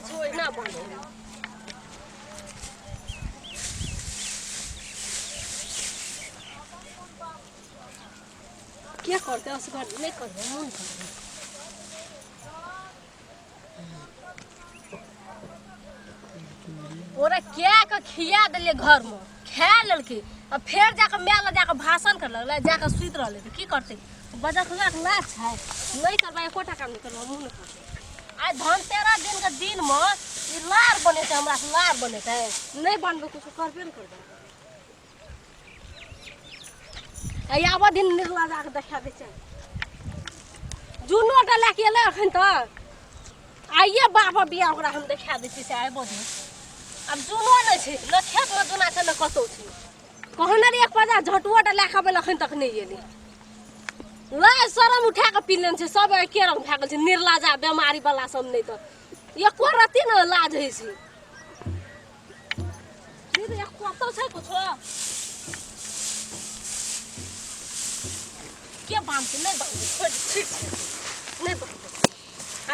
लार छै ओहिना बनै। के करतै असगर? नहि करबै, मोन करबै। ओकरा क्या के खिया देलियै, घरमे खा लेलकै आ फेर जाकऽ माय लग जाकऽ भाषण कर लगलै, जाकऽ सुति रहलै। तऽ की करतै? बजखुआके लाज छै। नहि करबै, एकोटा काम नहि करबै, हमहूँ नहि करबै। आइ धनतेरस दिनके दिनमे ई लार बनेतै, हमरा से लार बनेतै? नहि बनबै, किछो करबे नहि करबै। आइ आबऽ दिन निर्ला जाकऽ देखा दै छै। जुनो टा लए के एलै अखन तक। आइए बाप बिया ओकरा हम देखा दै छियै से। आबो दिन आब जुनो नहि छै ने, खेतमे जुना छै ने कतहु छै। कहने रहियै एक पजा झटुओ टा लए कऽ अबै लए, अखन तक नहि एलै। लाज शरम उठा कऽ पी लेने छै। सब एके रंग भए गेल छै, निर्लाजा बेमारी वाला सब। नहि तऽ एको रत्ती ने लाज होइ छै। कतौ छै कुछो के बान्हतै? नहि बान्हतै, छोड़ि छिट, नहि बान्हतै।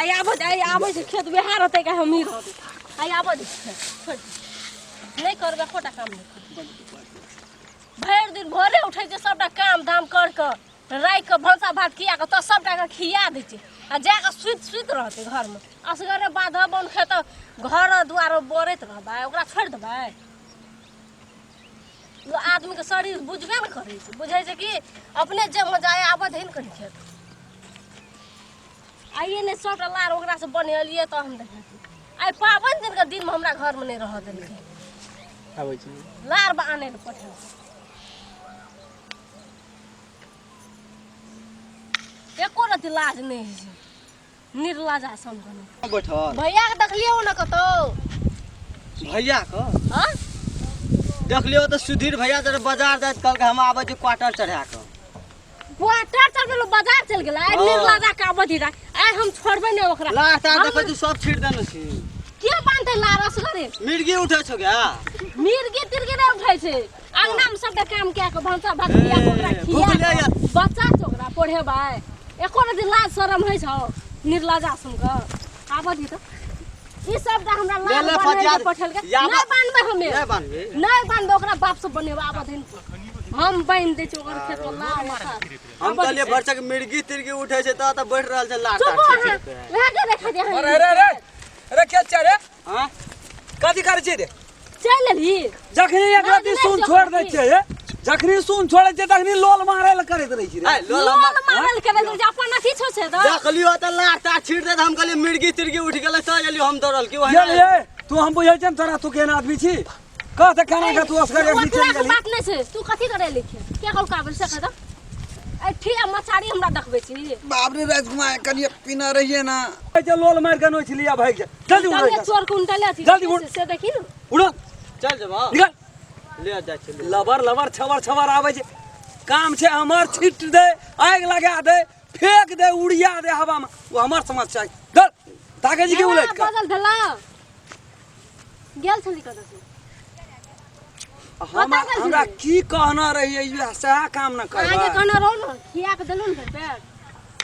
आइ आबऽ दे, आइ आबै छै खेत, वएह रहतै कि हमही रहबै। आइ आबऽ दे, छोड़ि, नहि करबै एकोटा काम नहि करबै। भरि दिन भोरे उठै छै, सबटा काम धाम कर कऽ राखि कऽ, भनसा भात खिया कऽ तऽ सबटाके खिया दै छै आ जा कऽ सुति सुति रहतै घरमे असगरे। बाध बन खेत घर दुआर बरैत रहबै, ओकरा छोड़ि देबै? ओ आदमीके शरीर बुझबे ने करै छै, बुझै छै कि अपने जे मजा आय। आबऽ दही ने कनि खेत। आइए नहि सबटा लार ओकरासँ बनेलियै तऽ हम देखै छी आइ पाबनि दिनके दिनमे हमरा घरमे नहि रहऽ देलकै। आबै छै लार आनै लए पठेलकै। एको रति लाज नहि होइ छै, निर्लाज आसन बने बैठल। भैया के देखलियै ओ ने कतौ? भैया के? हाँ। देखलियौ तऽ सुधीर भैया जरा बाजार जाइत कहलकै, हम आबै छी क्वार्टर चढ़ा कऽ। क्वार्टर चल गेलो, बाजार चल गेलै आइ। हाँ। निर्लाजा के आबऽ दीदा, आइ हम छोड़बै नहि ओकरा। लार तार हम देखै छी, सब छीट देने छी। के बांधते लार असगरे? मिर्गी उठै छौ गे? मिर्गी तिर्गी नहि उठै छै। अंगना में सबटा काम कए कऽ, भनसा भात खिया कऽ ओकरा ए, खिया भूख कऽ लागि बच्चा छै, ओकरा पढ़ेबै। एको रति लाज शरम होइ छौ निर्लाजा सन के? आबऽ दी तऽ ई सबटा हमरा ले लाज ले बान्है फटिया लए पठेलकै। याबऽ- नहि बान्हबै हमे। नहि बान्हबी? नहि बान्हबै, ओकरा बाप से बनेबै। आबऽ दही, हम बान्हि दै छी ओकर खेत में लाल। हम कहलियै भरसक मिर्गी तिर्गी उठै छै तऽ बैठ रहल छै लार चुप तार छीट अहाँ के। वएह के देखा दे। अरे अरे अरे अरे, के छै रे? हाँ? कथी करै छी रे? चलि एलही? जखनी एक रति नहि, सुन नहि, छोड़ दै छियै हे, जखनी सुन छोड़ै छियै तखनी लोल मारै लए करैत रहै छी रे। ऐ, लोल लोल हम मारल के रहै छै, अपन अथी छौ से तऽ। देखलियो तऽ लार तार छीट दे, हम कहलियै मिर्गी तिर्गी उठि गेलै तऽ एलियो हम दौड़ल की ये ओहिना। ये तू, हम बुझै छियै ने तोरा, तू केहन आदमी छी। कह तऽ केना के तू असगर एकनी ओतबा चलि के गेली? बात नहि छै। तू कथी करे लिखे के कहलका आबै से कह दऽ। ए ठीक आ मचारी हमरा देखबै छी। बाप रे, राजकुमार कनिए पीना रहिए ना। जे लोल मारि के नोचि लिया, भागि जा जल्दी, उड़। उनटले चोर के उनटले अथी। जल्दी उठ। से देखी ने। उड़ो। चल जेबो। निकल। ले जाइ छी ले। लबर लबर छबर छबर आबै छै। काम छै हमर छीट दे, आगि लगा दे, फेंक दे, उड़िया दे हवा में, ओ हमर समस्या छै। चल ताके जी के उलट के बदल भेला गेल छली कतऽ से? हम कतऽ गेल हमरा छली? की कहना रहियै, इएह सएह काम न अहाँके करबै। कहने रहू ने, खिया के देलहुँ ने भरि पेट।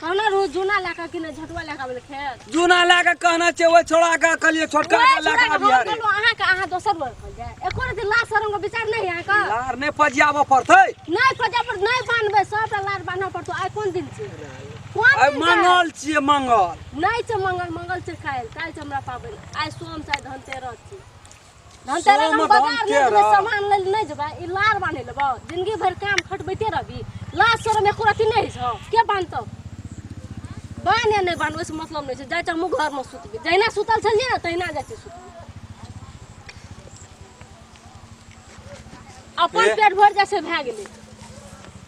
कहने रहू जूना लए कऽ कि नहि झटुआ लए कऽ आबै लए खेत। जूना लए कऽ कहना छै, ओहि छोड़ा के कहलियै छोटका ओहि के लए छोड़ा कऽ के हम अबिहा रे। कहलहुँ अहाँके, अहाँ दोसर बेर कहल जाय। एको रति लाज शरम के विचार नहि अहाँके? लार नहि पजियाबऽ पड़तै। नहि पजा पर नहि बान्हबै, सबटा लार बान्हऽ पड़तौ। आइ कोन दिन छै? कोन आइ दिन छै? मंगल छियै, मंगल। नहि छै मंगल, मंगल छै काल्हि। काल्हि छै हमरा पाबनि। आइ सोम छै, धनतेरस छै। धनतेरस सोम हम बाजार नहि जेबै? धनतेरस। सामान लै लए नहि जेबै? ई लार बान्है लेबौ? जिंदगी भरि काम खटबैते रहबी, लाज शरम एको रत्ती नहि होइ छौ? के बान्हतौ? बान्ह या नहि बान्ह, ओहिसँ मतलब नहि छै। जाइ छै हमहूँ घरमे सुतबै, जहिना सुतल छलियै ने तहिना जाइ छै सुतबै। अपन ए। पेट भरि जाइ छै, भए गेलै।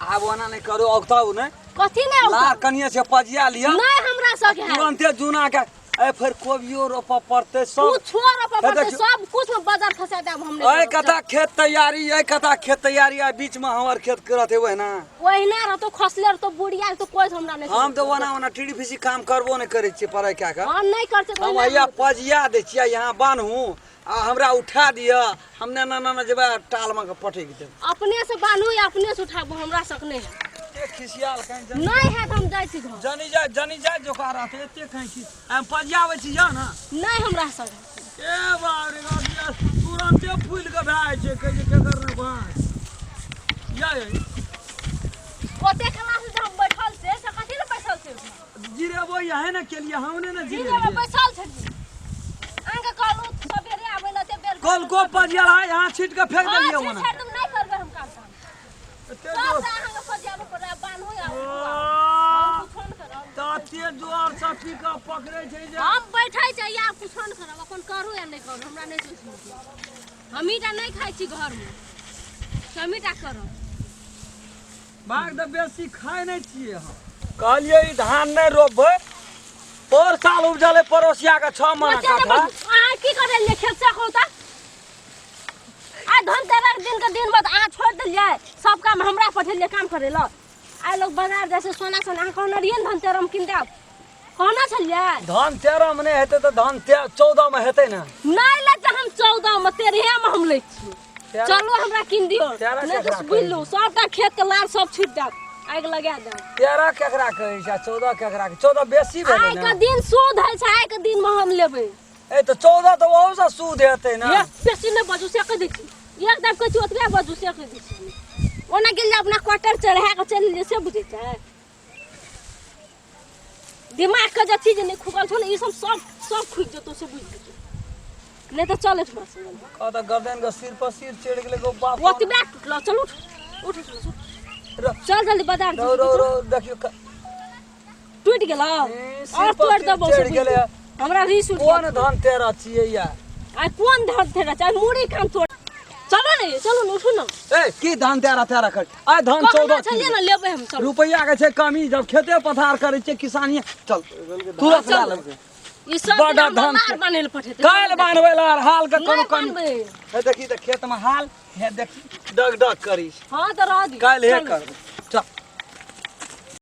आब ओना नहि करू, औगताउ नहि। कथी नहि लार औगताउ? कनिए से पजिया लिअ। नहि, हमरा सबके हैत। तुरन्ते जूना के ए फेर कोबियो रोपऽ पड़तै सब। कुछो रोपऽ हे पड़तै। देखियौ। सब कुछ में बाजार खसा देब हम नहि अय करब। कता खेत तैयारी, अय कता खेत तैयारी, आ बीच में हमर खेत करत है ओहिना। ओहिना रहतो, खसले रहतो, बुढ़िया रहतो, कोई हमरा नहि। हम तऽ ओना ओना टीडी फीसी काम करबो नहि करै छियै पढ़ाइ कए कऽ। हम नहि करते तऽ हम ओहिना हैया रहतौ। पजिया दै छियै, यहाँ बान्हू आ हमरा उठा दिअ, हम ने ना ना जेबै टाल में के पटकि देब। अपने से बान्हू या अपने से उठाबू, हमरा शक नहि है। एते खिसियाल कहीं जनी नहीं हैत, हम जाइ छी घर। जनी जा, जनी जा जोका रहते एते कहीं खिस हम पजियाबै छी जा ना। नहीं हमरा संग। ए बाप रे बाप, या तुरंते फूल के भए जाइ छै, कहै छै केकर ने बाँस। या ये। ओते क्लास जे हम बैठल से, से कथी ले बैठल छै? जिरेबो यहे ने केलिए, हमने ने जिरेबो जिरेबो। बैठल छलियै। अहाँके कहलहुँ सबेरे आबै लए, ते बेर कल को पजियाल है, यहाँ छीट के फेंक हाँ, देलियै छीट ओना। छाटि देब, नहि करबै हम काम ताम। एते सब जोर से अहाँके पजियाबै पड़ै, बान्हू आ ओ, हम कुछो नहि करब। तते जोर से पी के पकड़ै छै जे हम बैठै छै या कुछो नहि करब, अपन करू या नहि करू, हमरा नहि सोच मतलब। हमही टा नहि खाइ छी घरमे, हमही टा करब। भाग तऽ बेसी खाइ नहि छियै हम। कहलियै ई धान नहि रोपबै, पर साल उपजलै पड़ोसिया के 6 मना बच्चा ने कट्ठा। अहाँ की करै लिए खेत से कहू तऽ? आ धनतेरस दिन के दिन बाद अहाँ छोड़ि देलियै सब काम, हमरा पठेलियै काम करै लए। आइ लोग बाजार जाइ छै सोना सोना, अहाँ कहने रहियै ने धनतेरस मे कीन देब, कहने छलियै? धान 13 मे नहि हेतै तऽ धान 14 मे हेतै ने। नहि लै छै हम 14 मे, 13 मे हम लै छी। चलू हमरा कीन दियौ, 13 नहि तऽ केकरा बुझि लू सबटा खेत के लार सब छूटि देब, आगि लगा देब। 13 केकरा कहै छै आ 14 केकरा कहै छै? 14 बेसी भेलै आइ ने। के दिन शुद्ध होइ छै, आइ के दिन मे हम लेबै। ए तऽ 14 तऽ ओहू से शुद्ध हेतै ने। ये बेसी नहि बाजू से कहि दै छी, एकदम कहै छी ओतबे बाजू से कहि दै छी। ओना गेल जे अपना क्वार्टर चढ़ा कऽ चलि गेलियै से बुझै छै? दिमाग के जे चीज नहि खुगल छौ ने, ई सब सब सब खुगि जेतौ से बुझि जेतौ। नहि तऽ चल एठमा से। कह तऽ गर्दन के सिर पर सिर चढ़ि गेलै गो बाप। ओतबे टूटलो। चल उठ उठ उठ, उठ। चल जल्दी बाजार। रो रो रो देखियौ टूटि गेलौ ई सिर और पर तोड़ि सिर देबौ से चढ़ि बुझि गेलै। गेलौ। हमरा रीस उठि कोन गेल। धान 13 छियै या? आइ कोन धान 13 छै? आइ मुड़ी कान तोड़। चलो ने, चलो ने, उठू ने। ए की धान 13 13 कर? आइ धान कहने 14 छलियै ने लेबै हम, चलू। रुपैआ के छै कमी, जब खेते पथार करै छियै किसानी। चल तुरंत लए लेबै। ई सब बड़ा दिन हमरा धान मार छै। बान्है लए पठेतै। काल्हि बान्हबै ला हाल के कोनो नहि कमी। बान्हबै। हे देखी तऽ खेत में हाल, हे देखी डग डग करी। हाँ तऽ रह दियौ। काल्हि हे चलू। करबै।